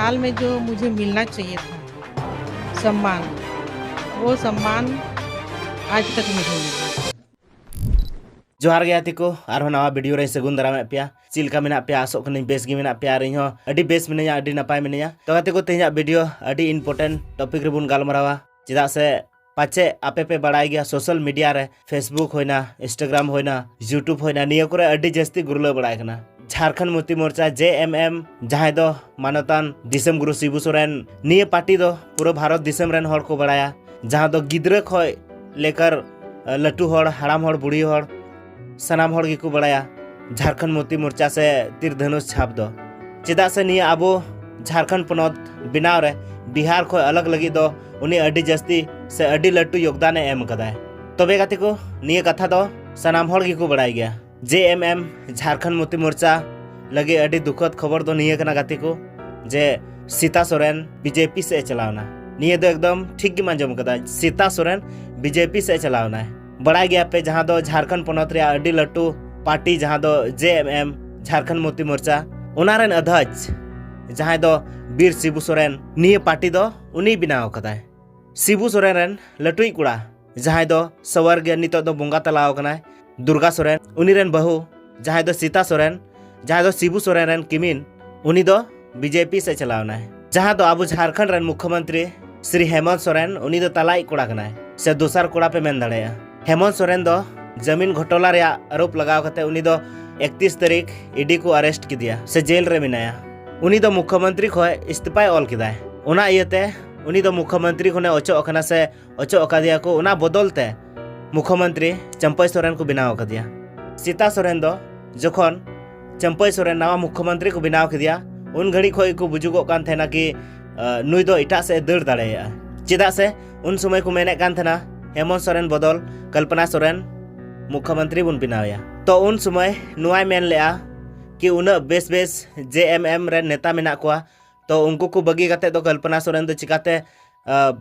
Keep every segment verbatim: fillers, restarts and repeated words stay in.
हाल में जो मुझे मिलना चाहिए था सम्मान, वो सम्मान आज तक नहीं मिला। ᱡᱚᱦᱟᱨ ᱜᱮ ᱜᱟᱛᱮ ᱠᱚ, ᱟᱨᱦᱚᱸ ᱱᱟᱣᱟ ᱵᱷᱤᱰᱤᱭᱳ ᱨᱮᱧ ᱥᱟᱹᱜᱩᱱ ᱫᱟᱨᱟᱢᱮᱫ ᱯᱮᱭᱟ᱾ ᱪᱮᱫ ᱞᱮᱠᱟ ᱢᱮᱱᱟᱜ ᱯᱮᱭᱟ? ᱟᱥᱚᱜ ᱠᱟᱹᱱᱟᱹᱧ ᱵᱮᱥ ᱜᱮ ᱢᱮᱱᱟᱜ ᱯᱮᱭᱟ, ᱟᱨ ᱤᱧ ᱦᱚᱸ ᱟᱹᱰᱤ ᱵᱮᱥ ᱢᱤᱱᱟᱹᱧᱟ, ᱟᱹᱰᱤ ᱱᱟᱯᱟᱭ ᱢᱤᱱᱟᱹᱧᱟ᱾ ᱛᱚ ᱜᱟᱛᱮ ᱠᱚ, ᱛᱮᱦᱮᱧᱟᱜ ᱵᱷᱤᱰᱤᱭᱳ ᱟᱹᱰᱤ ᱤᱢᱯᱚᱨᱴᱮᱱᱴ ᱴᱚᱯᱤᱠ ᱨᱮᱵᱚᱱ ᱜᱟᱞᱢᱟᱨᱟᱣᱟ, ᱪᱮᱫᱟᱜ ᱥᱮ ᱯᱟᱪᱮᱫ ᱟᱯᱮ ᱯᱮ ᱵᱟᱲᱟᱭ ᱜᱮᱭᱟ, ᱥᱳᱥᱟᱞ ᱢᱤᱰᱤᱭᱟ ᱨᱮ, Facebook ᱦᱩᱭᱱᱟ, Instagram ᱦᱩᱭᱱᱟ, YouTube ᱦᱩᱭᱱᱟ, ᱱᱤᱭᱟᱹ ᱠᱚᱨᱮ ᱟᱹᱰᱤ ᱡᱟᱹᱥᱛᱤ ᱜᱩᱨᱞᱟᱹᱣ ᱵᱟᱲᱟᱭ ᱠᱟᱱᱟ ᱡᱷᱟᱲᱠᱷᱚᱸᱰ ᱢᱩᱠᱛᱤ ᱢᱳᱨᱪᱟ, ᱡᱮ ᱮᱢ ᱮᱢ, ᱡᱟᱦᱟᱸᱭ ᱫᱚ ᱢᱟᱱᱚᱛᱟᱱ ᱫᱤᱥᱚᱢ ᱜᱩᱨᱩ ᱥᱤᱵᱩ ᱥᱚᱨᱮᱱ᱾ ᱱᱤᱭᱟᱹ ᱯᱟᱨᱴᱤ ᱫᱚ ᱯᱩᱨᱟᱹ ᱵᱷᱟᱨᱚᱛ ᱫᱤᱥᱚᱢ ᱨᱮᱱ ᱦᱚᱲ ᱠᱚ ᱵᱟᱲᱟᱭᱟ, ᱡᱟᱦᱟᱸ ᱫᱚ ᱜᱤᱫᱽᱨᱟᱹ ᱠᱷᱚᱱ ᱞᱮᱠᱟᱨ, ᱞᱟᱹᱴᱩ ᱦᱚᱲ, ᱦᱟᱲᱟᱢ ᱦᱚᱲ, ᱵᱩᱲᱦᱤ ᱦᱚᱲ, ᱥᱟᱱᱟᱢ ᱦᱚᱲ ᱜᱮᱠᱚ ᱵᱟᱲᱟᱭᱟ ᱡᱷᱟᱲᱠᱷᱚᱸᱰ ᱢᱩᱠᱛᱤ ᱢᱳᱨᱪᱟ ᱥᱮ ᱛᱤᱨ ᱫᱷᱟᱱᱩᱥ ᱪᱷᱟᱯ ᱫᱚ᱾ ᱪᱮᱫᱟᱜ ᱥᱮ ᱱᱤᱭᱟᱹ ᱟᱵᱚ ᱡᱷᱟᱲᱠᱷᱚᱸᱰ ᱯᱚᱱᱚᱛ ᱵᱮᱱᱟᱣ ᱨᱮ ᱵᱤᱦᱟᱨ ᱠᱷᱚᱱ ᱟᱞᱟᱜᱽ ᱞᱟᱹᱜᱤᱫ ᱫᱚ ᱩᱱᱤ ᱟᱹᱰᱤ ᱡᱟᱹᱥᱛᱤ ᱥᱮ ᱟᱹᱰᱤ ᱞᱟᱹᱴᱩ ᱭᱳᱜᱽᱫᱟᱱᱮ ᱮᱢ ᱟᱠᱟᱫᱟᱭ᱾ ᱛᱚᱵᱮ ᱜᱟᱛᱮ ᱠᱚ, ᱱᱤᱭᱟᱹ ᱠᱟᱛᱷᱟ ᱫᱚ ᱥᱟᱱᱟᱢ ᱦᱚᱲ ᱜᱮᱠᱚ ᱵᱟᱲᱟᱭ ᱜᱮᱭᱟ᱾ ᱡᱮ ᱮᱢ ᱮᱢ ᱡᱷᱟᱲᱠᱷᱚᱸᱰ ᱢᱩᱠᱛᱤ ᱢᱳᱨᱪᱟ ᱞᱟᱹᱜᱤᱫ ᱟᱹᱰᱤ ᱫᱩᱠᱷᱚᱫ ᱠᱷᱚᱵᱚᱨ ᱫᱚ ᱱᱤᱭᱟᱹ ᱠᱟᱱᱟ ᱜᱟᱛᱮ ᱠᱚ, ᱡᱮ ᱥᱤᱛᱟ ᱥᱚᱨᱮᱱ ᱵᱤᱡᱮᱯᱤ ᱥᱮᱫ ᱮ ᱪᱟᱞᱟᱣ ᱮᱱᱟ᱾ ᱱᱤᱭᱟᱹ ᱫᱚ ᱮᱠᱫᱚᱢ ᱴᱷᱤᱠ ᱜᱮᱢ ᱟᱸᱡᱚᱢ ᱠᱟᱫᱟ, ᱥᱤᱛᱟ ᱥᱚᱨᱮᱱ ᱵᱤᱡᱮᱯᱤ ᱥᱮᱫ ᱮ ᱪᱟᱞᱟᱣ ᱮᱱᱟᱭ᱾ ᱵᱟᱲᱟᱭ ᱜᱮᱭᱟ ᱯᱮ, ᱡᱟᱦᱟᱸ ᱫᱚ ᱡᱷᱟᱲᱠᱷᱚᱸᱰ ᱯᱚᱱᱚᱛ ᱨᱮᱭᱟᱜ ᱟᱹᱰᱤ ᱞᱟᱹᱴᱩ ᱯᱟᱨᱴᱤ, ᱡᱟᱦᱟᱸ ᱫᱚ ᱡᱮ ᱮᱢ ᱮᱢ, ᱡᱷᱟᱲᱠᱷᱚᱸᱰ ᱢᱩᱠᱛᱤ ᱢᱳᱨᱪᱟ, ᱚᱱᱟ ᱨᱮᱱ ᱟᱫᱷᱟᱡᱽ ᱡᱟᱦᱟᱸᱭ ᱫᱚ ᱵᱤᱨ ᱥᱤᱵᱩ ᱥᱚᱨᱮᱱ, ᱱᱤᱭᱟᱹ ᱯᱟᱨᱴᱤ ᱫᱚ ᱩᱱᱤᱭ ᱵᱮᱱᱟᱣ ᱟᱠᱟᱫᱟᱭ᱾ ᱥᱤᱵᱩ ᱥᱚᱨᱮᱱ ᱨᱮᱱ ᱞᱟᱹᱴᱩᱭᱤᱡ ᱠᱚᱲᱟ, ᱡᱟᱦᱟᱸᱭ ᱫᱚ ᱥᱚᱣᱟᱨᱜᱤᱭᱟ, ᱱᱤᱛᱚᱜ ᱫᱚ ᱵᱚᱸᱜᱟ ᱛᱟᱞᱟᱣ ᱟᱠᱟᱱᱟᱭ, ᱫᱩᱨᱜᱟ ᱥᱚᱨᱮᱱ, ᱩᱱᱤ ᱨᱮᱱ ᱵᱟᱹᱦᱩ, ᱡᱟᱦᱟᱸᱭ ᱫᱚ ᱥᱤᱛᱟ ᱥᱚᱨᱮᱱ, ᱡᱟᱦᱟᱸᱭ ᱫᱚ ᱥᱤᱵᱩ ᱥᱚᱨᱮᱱ ᱨᱮᱱ ᱠᱤᱢᱤᱱ, ᱩᱱᱤ ᱫᱚ ᱵᱤᱡᱮᱯᱤ ᱥᱮᱫ ᱪᱟᱞᱟᱣ ᱮᱱᱟᱭ᱾ ᱡᱟᱦᱟᱸ ᱫᱚ ᱟᱵᱚ ᱡᱷᱟᱲᱠᱷᱚᱸᱰ ᱨᱮᱱ ᱢᱩᱠᱷᱭᱚᱢᱚᱱᱛᱨᱤ ᱥᱨᱤ ᱦᱮᱢᱚᱱᱛ ᱥᱚᱨᱮᱱ, ᱩᱱᱤ ᱫᱚ ᱛᱟᱞᱟᱭᱤᱡ ᱠᱚᱲᱟ ᱠᱟᱱᱟᱭ, ᱥᱮ ᱫᱚᱥᱟᱨ ᱠᱚᱲᱟ ᱯᱮ ᱢᱮᱱ ᱫᱟᱲᱮᱭᱟᱜᱼᱟ᱾ ᱦᱮᱢᱚᱱᱛ ᱥᱚᱨᱮᱱ ᱫᱚ ᱡᱟᱢᱤᱱ ᱜᱷᱚᱴᱚᱞᱟ ᱨᱮᱭᱟᱜ ᱟᱨᱳᱯ ᱞᱟᱜᱟᱣ ᱠᱟᱛᱮ ᱩᱱᱤ ᱫᱚ ᱮᱠᱛᱤᱥ ᱛᱟᱹᱨᱤᱠᱷ ᱤᱰᱤ ᱠᱚ ᱟᱨᱮᱥᱴ ᱠᱮᱫᱮᱭᱟ, ᱥᱮ ᱡᱮᱞ ᱨᱮ ᱢᱮᱱᱟᱭᱟ᱾ ᱩᱱᱤ ᱫᱚ ᱢᱩᱠᱷᱭᱚᱢᱚᱱᱛᱨᱤ ᱠᱷᱚᱱ ᱤᱥᱛᱤᱯᱷᱟᱭ ᱚᱞ ᱠᱮᱫᱟᱭ᱾ ᱚᱱᱟ ᱤᱭᱟᱹᱛᱮ ᱩᱱᱤ ᱫᱚ ᱢᱩᱠᱷᱭᱚᱢᱚᱱᱛᱨᱤ ᱠᱷᱚᱱᱮ ᱚᱪᱚᱜ ᱟᱠᱟᱱᱟ, ᱥᱮ ᱚᱪᱚᱜ ᱟᱠᱟᱫᱮᱭᱟ ᱠᱚ᱾ ᱚᱱᱟ ᱵᱚᱫᱚᱞ ᱛᱮ ᱢᱩᱠᱷᱭᱚᱢᱚᱱᱛᱨᱤ ᱪᱟᱹᱢᱯᱟᱹᱭ ᱥᱚᱨᱮᱱ ᱠᱚ ᱵᱮᱱᱟᱣ ᱟᱠᱟᱫᱮᱭᱟ᱾ ᱥᱤᱛᱟ ᱥᱚᱨᱮᱱ ᱫᱚ ᱡᱚᱠᱷᱚᱱ ᱪᱟᱹᱢᱯᱟᱹᱭ ᱥᱚᱨᱮᱱ ᱱᱟᱣᱟ ᱢᱩᱠᱷᱭᱚᱢᱚᱱᱛᱨᱤ ᱠᱚ ᱵᱮᱱᱟᱣ ᱠᱮᱫᱮᱭᱟ, ᱩᱱ ᱜᱷᱟᱹᱲᱤᱡ ᱠᱷᱚᱱ ᱜᱮᱠᱚ ᱵᱩᱡᱩᱜᱚᱜ ᱠᱟᱱ ᱛᱟᱦᱮᱱᱟ ᱠᱤ, ᱟᱹ, ᱱᱩᱭ ᱫᱚ ᱮᱴᱟᱜ ᱥᱮᱫ ᱮ ᱫᱟᱹᱲ ᱫᱟᱲᱮᱭᱟᱜᱼᱟ᱾ ᱪᱮᱫᱟᱜ ᱥᱮ ᱩᱱ ᱥᱚᱢᱚᱭ ᱠᱚ ᱢᱮᱱᱮᱫ ᱠᱟᱱ ᱛᱟᱦᱮᱱᱟ, ᱦᱮᱢᱚᱱᱛ ᱥᱚᱨᱮᱱ ᱵᱚᱫᱚᱞ ᱠᱚᱞᱯᱚᱱᱟ ᱥᱚᱨᱮᱱ ᱢᱩᱠᱷᱭᱚᱢᱚᱱᱛᱨᱤ ᱵᱚᱱ ᱵᱮᱱᱟᱣᱮᱭᱟ᱾ ᱛᱚ ᱩᱱ ᱥᱚᱢᱚᱭ ᱱᱚᱣᱟᱭ ᱢᱮᱱ ᱞᱮᱜᱼᱟ ᱠᱤ ᱩᱱᱟᱹᱜ ᱵᱮᱥ ᱵᱮᱥ ᱡᱮ ᱮᱢ ᱮᱢ ᱨᱮᱱ ᱱᱮᱛᱟ ᱢᱮᱱᱟᱜ ᱠᱚᱣᱟ, ᱛᱚ ᱩᱱᱠᱩ ᱠᱚ ᱵᱟᱹᱜᱤ ᱠᱟᱛᱮ ᱫᱚ ᱠᱚᱞᱯᱚᱱᱟ ᱥᱚᱨᱮᱱ ᱫᱚ ᱪᱤᱠᱟᱛᱮ, ᱟᱹ,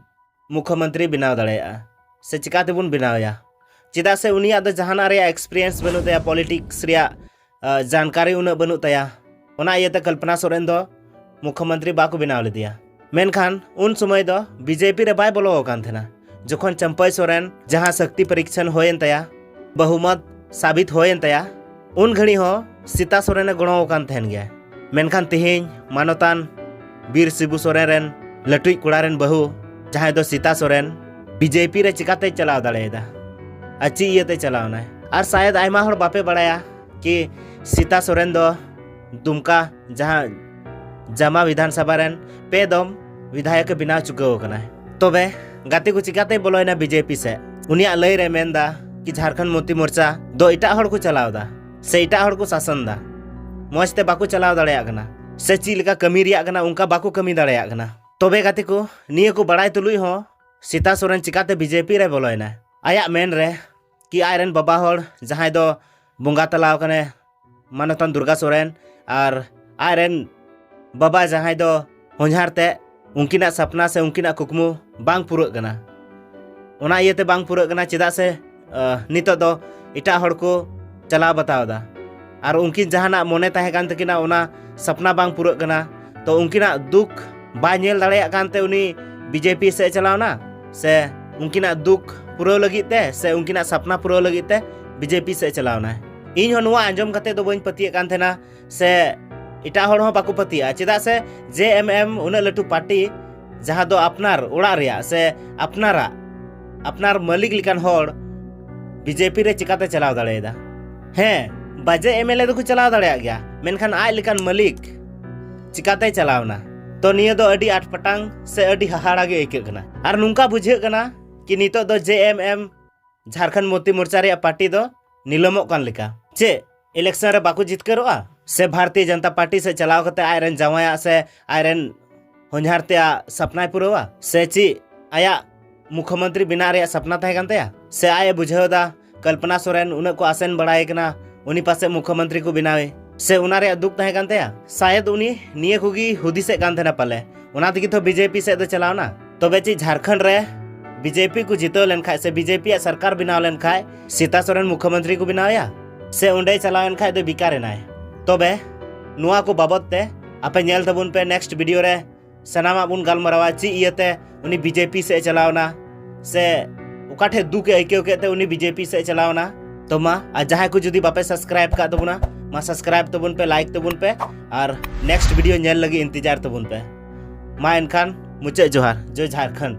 ᱢᱩᱠᱷᱭᱚᱢᱚᱱᱛᱨᱤ ᱵᱮᱱᱟᱣ ᱫᱟᱲᱮᱭᱟᱜᱼᱟ, ᱥᱮ ᱪᱤᱠᱟ ᱛᱮᱵᱚᱱ ᱵᱮᱱᱟᱣᱮᱭᱟ? ᱪᱮᱫᱟᱜ ᱥᱮ ᱩᱱᱤᱭᱟᱜ ᱫᱚ ᱡᱟᱦᱟᱱᱟᱜ ᱨᱮᱭᱟᱜ ᱮᱠᱥᱯᱤᱨᱤᱭᱮᱱᱥ ᱵᱟᱹᱱᱩᱜ ᱛᱟᱭᱟ, ᱯᱚᱞᱤᱴᱤᱠᱥ ᱨᱮᱭᱟᱜ, ᱟᱹ, ᱡᱟᱱᱠᱟᱨᱤ ᱩᱱᱟᱹᱜ ᱵᱟᱹᱱᱩᱜ ᱛᱟᱭᱟ᱾ ᱚᱱᱟ ᱤᱭᱟᱹᱛᱮ ᱠᱚᱞᱯᱚᱱᱟ ᱥᱚᱨᱮᱱ ᱫᱚ ᱢᱩᱠᱷᱭᱚᱢᱚᱱᱛᱨᱤ ᱵᱟᱠᱚ ᱵᱮᱱᱟᱣ ᱞᱮᱫᱮᱭᱟ᱾ ᱢᱮᱱᱠᱷᱟᱱ ᱩᱱ ᱥᱚᱢᱚᱭ ᱫᱚ ᱵᱤᱡᱮᱯᱤ ᱨᱮ ᱵᱟᱭ ᱵᱚᱞᱚ ᱟᱠᱟᱱ ᱛᱟᱦᱮᱱᱟ᱾ ᱡᱚᱠᱷᱚᱱ ᱪᱟᱢᱯᱟᱭ ᱥᱚᱨᱮᱱ ᱡᱟᱦᱟᱸ ᱥᱚᱠᱛᱤ ᱯᱚᱨᱤᱠᱥᱚᱱ ᱦᱩᱭᱮᱱ ᱛᱟᱭᱟ, ᱵᱚᱦᱩᱢᱚᱛ ᱥᱟᱵᱤᱛ ᱦᱩᱭᱮᱱ ᱛᱟᱭᱟ, ᱩᱱ ᱜᱷᱟᱹᱲᱤ ᱦᱚᱸ ᱥᱤᱛᱟ ᱥᱚᱨᱮᱱᱮ ᱜᱚᱲᱚ ᱟᱠᱟᱱ ᱛᱟᱦᱮᱱ ᱜᱮᱭᱟ᱾ ᱢᱮᱱᱠᱷᱟᱱ ᱛᱮᱦᱮᱧ ᱢᱟᱱᱚᱛᱟᱱ ᱵᱤᱨ ᱥᱤᱵᱩ ᱥᱚᱨᱮᱱ ᱨᱮᱱ ᱞᱟᱹᱴᱩᱭᱤᱡ ᱠᱚᱲᱟ ᱨᱮᱱ ᱵᱟᱹᱦᱩ, ᱡᱟᱦᱟᱸᱭ ᱫᱚ ᱥᱤᱛᱟ ᱥᱚᱨᱮᱱ, ᱵᱤᱡᱮᱯᱤ ᱨᱮ ᱪᱤᱠᱟᱛᱮᱭ ᱪᱟᱞᱟᱣ ᱫᱟᱲᱮᱭᱟᱫᱟ? ᱟᱨ ᱪᱮᱫ ᱤᱭᱟᱹᱛᱮ ᱪᱟᱞᱟᱣ ᱮᱱᱟᱭ? ᱟᱨ ᱥᱟᱭᱮᱫ ᱟᱭᱢᱟ ᱦᱚᱲ ᱵᱟᱯᱮ ᱵᱟᱲᱟᱭᱟ ᱠᱤ ᱥᱤᱛᱟ ᱥᱚᱨᱮᱱ ᱫᱚ ᱫᱩᱢᱠᱟ ᱡᱟᱦᱟᱸ ᱡᱟᱢᱟ ᱵᱤᱫᱷᱟᱱ ᱥᱚᱵᱷᱟ ᱨᱮᱱ ᱯᱮ ᱫᱚᱢ ᱵᱤᱫᱷᱟᱭᱚᱠ ᱮ ᱵᱮᱱᱟᱣ ᱪᱩᱠᱟᱹᱣ ᱟᱠᱟᱱᱟᱭ᱾ ᱛᱚᱵᱮ ᱜᱟᱛᱮ ᱠᱚ ᱪᱤᱠᱟᱛᱮᱭ ᱵᱚᱞᱚᱭᱮᱱᱟ ᱵᱤᱡᱮᱯᱤ ᱥᱮᱫ? ᱩᱱᱤᱭᱟᱜ ᱞᱟᱹᱭ ᱨᱮ ᱢᱮᱱᱫᱟ ᱠᱤ ᱡᱷᱟᱲᱠᱷᱚᱸᱰ ᱢᱩᱠᱛᱤ ᱢᱳᱨᱪᱟ ᱫᱚ ᱮᱴᱟᱜ ᱦᱚᱲ ᱠᱚ ᱪᱟᱞᱟᱣ ᱮᱫᱟ ᱥᱮ ᱮᱴᱟᱜ ᱦᱚᱲ ᱠᱚ ᱥᱟᱥᱚᱱ ᱮᱫᱟ, ᱢᱚᱡᱽ ᱛᱮ ᱵᱟᱠᱚ ᱪᱟᱞᱟᱣ ᱫᱟᱲᱮᱭᱟᱜ ᱠᱟᱱᱟ, ᱥᱮ ᱪᱮᱫ ᱞᱮᱠᱟ ᱠᱟᱹᱢᱤ ᱨᱮᱭᱟᱜ ᱠᱟᱱᱟ ᱚᱱᱠᱟ ᱵᱟᱠᱚ ᱠᱟᱹᱢᱤ ᱫᱟᱲᱮᱭᱟᱜ ᱠᱟᱱᱟ᱾ ᱛᱚᱵᱮ ᱜᱟᱛᱮ ᱠᱚ, ᱱᱤᱭᱟᱹ ᱠᱚ ᱵᱟᱲᱟᱭ ᱛᱩᱞᱩᱡ ᱦᱚᱸ ᱥᱤᱛᱟ ᱥᱚᱨᱮᱱ ᱪᱤᱠᱟᱛᱮ ᱵᱤᱡᱮᱯᱤ ᱨᱮ ᱵᱚᱞᱚᱭᱮᱱᱟ? ᱟᱭᱟᱜ ᱢᱮᱱ ᱨᱮ ᱠᱤ ᱟᱡ ᱨᱮᱱ ᱵᱟᱵᱟ ᱦᱚᱲ ᱡᱟᱦᱟᱸᱭ ᱫᱚ ᱵᱚᱸᱜᱟ ᱛᱟᱞᱟᱣ ᱠᱟᱱᱟᱭ, ᱢᱟᱱᱚᱛᱟᱱ ᱫᱩᱨᱜᱟ ᱥᱚᱨᱮᱱ, ᱟᱨ ᱟᱡ ᱨᱮᱱ ᱵᱟᱵᱟ ᱡᱟᱦᱟᱸᱭ ᱫᱚ ᱦᱚᱧᱦᱟᱨ ᱛᱮ, ᱩᱱᱠᱤᱱᱟᱜ ᱥᱟᱯᱱᱟ ᱥᱮ ᱩᱱᱠᱤᱱᱟᱜ ᱠᱩᱠᱢᱩ ᱵᱟᱝ ᱯᱩᱨᱟᱹᱜ ᱠᱟᱱᱟ᱾ ᱚᱱᱟ ᱤᱭᱟᱹᱛᱮ ᱵᱟᱝ ᱯᱩᱨᱟᱹᱜ ᱠᱟᱱᱟ, ᱪᱮᱫᱟᱜ ᱥᱮ, ᱟᱦ, ᱱᱤᱛᱚᱜ ᱫᱚ ᱮᱴᱟᱜ ᱦᱚᱲ ᱠᱚ ᱪᱟᱞᱟᱣ ᱵᱟᱛᱟᱣ ᱮᱫᱟ᱾ ᱟᱨ ᱩᱱᱠᱤᱱ ᱡᱟᱦᱟᱱᱟᱜ ᱢᱚᱱᱮ ᱛᱟᱦᱮᱸ ᱠᱟᱱ ᱛᱟᱹᱠᱤᱱᱟ, ᱚᱱᱟ ᱥᱟᱯᱱᱟ ᱵᱟᱝ ᱯᱩᱨᱟᱹᱜ ᱠᱟᱱᱟ᱾ ᱛᱚ ᱩᱱᱠᱤᱱᱟᱜ ᱫᱩᱠ ᱵᱟᱭ ᱧᱮᱞ ᱫᱟᱲᱮᱭᱟᱜ ᱠᱟᱱᱛᱮ ᱩᱱᱤ ᱵᱤᱡᱮᱯᱤ ᱥᱮᱫ ᱮ ᱪᱟᱞᱟᱣᱱᱟ, ᱥᱮ ᱩᱱᱠᱤᱱᱟᱜ ᱫᱩᱠ ᱯᱩᱨᱟᱹᱣ ᱞᱟᱹᱜᱤᱫ ᱛᱮ, ᱥᱮ ᱩᱱᱠᱤᱱᱟᱜ ᱥᱟᱯᱱᱟ ᱯᱩᱨᱟᱹᱣ ᱞᱟᱹᱜᱤᱫ ᱛᱮ ᱵᱤᱡᱮᱯᱤ ᱥᱮᱫ ᱮ ᱪᱟᱞᱟᱣᱱᱟᱭ? ᱤᱧ ᱦᱚᱸ ᱱᱚᱣᱟ ᱟᱸᱡᱚᱢ ᱠᱟᱛᱮ ᱫᱚ ᱵᱟᱹᱧ ᱯᱟᱹᱛᱭᱟᱹᱜ ᱠᱟᱱ ᱛᱟᱦᱮᱱᱟ, ᱥᱮ ᱮᱴᱟᱜ ᱦᱚᱲ ᱦᱚᱸ ᱵᱟᱠᱚ ᱯᱟᱹᱛᱭᱟᱹᱜᱼᱟ᱾ ᱪᱮᱫᱟᱜ ᱥᱮ ᱡᱮ ᱮᱢ ᱮᱢ ᱩᱱᱟᱹᱜ ᱞᱟᱹᱴᱩ ᱯᱟᱨᱴᱤ, ᱡᱟᱦᱟᱸ ᱫᱚ ᱟᱯᱱᱟᱨ ᱚᱲᱟᱜ ᱨᱮᱭᱟᱜ ᱥᱮ ᱟᱯᱱᱟᱨᱟᱜ, ᱟᱯᱱᱟᱨ ᱢᱟᱹᱞᱤᱠ ᱞᱮᱠᱟᱱ ᱦᱚᱲ ᱵᱤᱡᱮᱯᱤ ᱨᱮ ᱪᱤᱠᱟᱛᱮ ᱪᱟᱞᱟᱣ ᱫᱟᱲᱮᱭᱟᱫᱟ? ᱦᱮᱸ, ᱵᱟᱡᱮ ᱮᱢ ᱮᱞ ᱮ ᱫᱚᱠᱚ ᱪᱟᱞᱟᱣ ᱫᱟᱲᱮᱭᱟᱜ ᱜᱮᱭᱟ, ᱢᱮᱱᱠᱷᱟᱱ ᱟᱡ ᱞᱮᱠᱟᱱ ᱢᱟᱹᱞᱤᱠ ᱪᱤᱠᱟᱛᱮᱭ ᱪᱟᱞᱟᱣᱱᱟ? ᱛᱚ ᱱᱤᱭᱟᱹ ᱫᱚ ᱟᱹᱰᱤ ᱟᱴᱯᱟᱴᱟᱝ ᱥᱮ ᱟᱹᱰᱤ ᱦᱟᱦᱟᱲᱟ ᱜᱮ ᱟᱹᱭᱠᱟᱹᱜ ᱠᱟᱱᱟ᱾ ᱟᱨ ᱱᱚᱝᱠᱟ ᱵᱩᱡᱷᱟᱹᱜ ᱠᱟᱱᱟ ᱠᱤ ᱱᱤᱛᱚᱜ ᱫᱚ ᱡᱮ ᱮᱢ ᱮᱢ, ᱡᱷᱟᱲᱠᱷᱚᱸᱰ ᱢᱩᱠᱛᱤ ᱢᱳᱨᱪᱟ ᱨᱮᱭᱟᱜ ᱯᱟᱨᱴᱤ ᱫᱚ ᱱᱤᱞᱟᱹᱢᱚᱜ ᱠᱟᱱ ᱞᱮᱠᱟ᱾ ᱪᱮᱫ ᱤᱞᱮᱠᱥᱚᱱ ᱨᱮ ᱵᱟᱠᱚ ᱡᱤᱛᱠᱟᱹᱨᱚᱜᱼᱟ? ᱥᱮ ᱵᱷᱟᱨᱚᱛᱤᱭᱚ ᱡᱚᱱᱚᱛᱟ ᱯᱟᱨᱴᱤ ᱥᱮᱫ ᱪᱟᱞᱟᱣ ᱠᱟᱛᱮ ᱟᱡ ᱨᱮᱱ ᱡᱟᱶᱟᱭᱟᱜ ᱥᱮ ᱟᱡ ᱨᱮᱱ ᱦᱚᱧᱦᱟᱨ ᱛᱮᱭᱟᱜ ᱥᱟᱯᱱᱟᱭ ᱯᱩᱨᱟᱹᱣᱟ? ᱥᱮ ᱪᱮᱫ ᱟᱭᱟᱜ ᱢᱩᱠᱷᱭᱚᱢᱚᱱᱛᱨᱤ ᱵᱮᱱᱟᱜ ᱨᱮᱭᱟᱜ ᱥᱟᱯᱱᱟ ᱛᱟᱦᱮᱸ ᱠᱟᱱ ᱛᱟᱭᱟ? ᱥᱮ ᱟᱡ ᱮ ᱵᱩᱡᱷᱟᱹᱣ ᱮᱫᱟ ᱠᱚᱞᱯᱚᱱᱟ ᱥᱚᱨᱮᱱ ᱩᱱᱟᱹᱜ ᱠᱚ ᱟᱥᱮᱱ ᱵᱟᱲᱟᱭᱮ ᱠᱟᱱᱟ, ᱩᱱᱤ ᱯᱟᱥᱮᱡ ᱢᱩᱠᱷᱭᱚᱢᱚᱱᱛᱨᱤ ᱠᱚ ᱵᱮᱱᱟᱣᱮ? ᱥᱮ ᱚᱱᱟ ᱨᱮᱭᱟᱜ ᱫᱩᱠ ᱛᱟᱦᱮᱸ ᱠᱟᱱ ᱛᱟᱭᱟ? ᱥᱟᱭᱮᱫ ᱩᱱᱤ ᱱᱤᱭᱟᱹ ᱠᱚᱜᱮ ᱦᱩᱫᱤᱥᱮᱫ ᱠᱟᱱ ᱛᱟᱦᱮᱱᱟ ᱯᱟᱞᱮ, ᱚᱱᱟ ᱛᱮᱜᱮ ᱛᱚ ᱵᱤᱡᱮᱯᱤ ᱥᱮᱫ ᱫᱚ ᱪᱟᱞᱟᱣᱱᱟ᱾ ᱛᱚᱵᱮ ᱪᱮᱫ ᱡᱷᱟᱲᱠᱷᱚᱸᱰ ᱨᱮ ᱵᱤᱡᱮᱯᱤ ᱠᱚ ᱡᱤᱛᱟᱹᱣ ᱞᱮᱱᱠᱷᱟᱡ ᱥᱮ ᱵᱤᱡᱮᱯᱤ ᱭᱟᱜ ᱥᱚᱨᱠᱟᱨ ᱵᱮᱱᱟᱣ ᱞᱮᱱᱠᱷᱟᱡ ᱥᱤᱛᱟ ᱥᱚᱨᱮᱱ ᱢᱩᱠᱷᱭᱚᱢᱚᱱᱛᱨᱤ ᱠᱚ ᱵᱮᱱᱟᱣᱮᱭᱟ? ᱥᱮ ᱚᱸᱰᱮᱭ ᱪᱟᱞᱟᱣ ᱮᱱ ᱠᱷᱟᱡ ᱫᱚ ᱵᱮᱠᱟᱨ ᱮᱱᱟᱭ? ᱛᱚᱵᱮ ᱱᱚᱣᱟ ᱠᱚ ᱵᱟᱵᱚᱛ ᱛᱮ ᱟᱯᱮ ᱧᱮᱞ ᱛᱟᱵᱚᱱ ᱯᱮ next video ᱨᱮ᱾ ᱥᱟᱱᱟᱢᱟᱜ ᱵᱚᱱ ᱜᱟᱞᱢᱟᱨᱟᱣᱟ ᱪᱮᱫ ᱤᱭᱟᱹᱛᱮ ᱩᱱᱤ BJP ᱥᱮᱫ ᱮ ᱪᱟᱞᱟᱣ ᱮᱱᱟ, ᱥᱮ ᱚᱠᱟ ᱴᱷᱮᱡ ᱫᱩᱠ ᱮ ᱟᱹᱭᱠᱟᱹᱣ ᱠᱮᱫ ᱛᱮ ᱩᱱᱤ BJP ᱥᱮᱫ ᱮ ᱪᱟᱞᱟᱣ ᱮᱱᱟ᱾ ᱛᱚ ᱢᱟ, ᱟᱨ ᱡᱟᱦᱟᱸᱭ ᱠᱚ ᱡᱩᱫᱤ ᱵᱟᱯᱮ subscribe ᱠᱟᱜ ᱛᱟᱵᱚᱱᱟ, ᱢᱟ subscribe ᱛᱟᱵᱚᱱ ᱯᱮ, like ᱛᱟᱵᱚᱱ ᱯᱮ, ᱟᱨ next video ᱧᱮᱞ ᱞᱟᱹᱜᱤᱫ ᱤᱱᱛᱮᱡᱟᱨ ᱛᱟᱵᱚᱱ ᱯᱮ᱾ ᱢᱟ ᱮᱱᱠᱷᱟᱱ ᱢᱩᱪᱟᱹᱫ ᱡᱚᱦᱟᱨ, ᱡᱚᱭ ᱡᱷᱟᱨᱠᱷᱚᱸᱰ᱾